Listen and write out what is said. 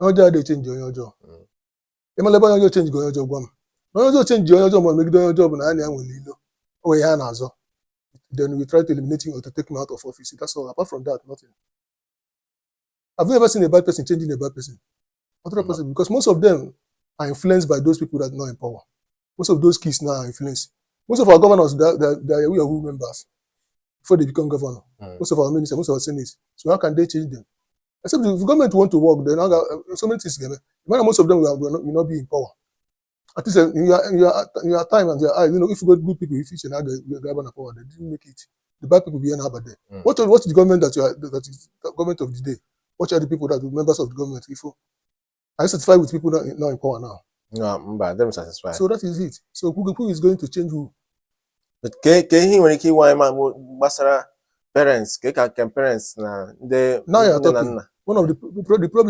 Onye ọjọọ adịghị change onye ọjọọ. Ịmala ebe onye ọjọọ change onye ọjọọ? Gwa m na onye ọjọọ change onye ọjọọ ma ọ megide onye ọjọọ bụ na ya na ya nwere ilo, o nwere ihe a na-azọ, then we try to eliminate him or to take him out of office. That's all. Apart from that, nothing. I've never seen a bad person changing a bad person. Not No. possible, because most of them are influenced by those people that are not in power. Most of those kids now are influenced. Most of our governors, they are Yahoo members before they become governor. Most of our ministers, most of our senates. So how can they change them? Except if the government want to work, then so many things. Most of them will not be in power. At least in your time and your eye, if you got good people, if you should not grab on power, they didn't make it. The bad people be there. Watch the government that is the government of the day. Watch are the people that are members of the government. If you are you satisfied with people not in power now? No, mba, adịm satisfied. So that is it. So who is going to change who? But ke ihe ị nwere ike ịgwa anyị ma bụ gbasara parents, ke ka parents na ndị Now you are nne na talking. nna? One of the problem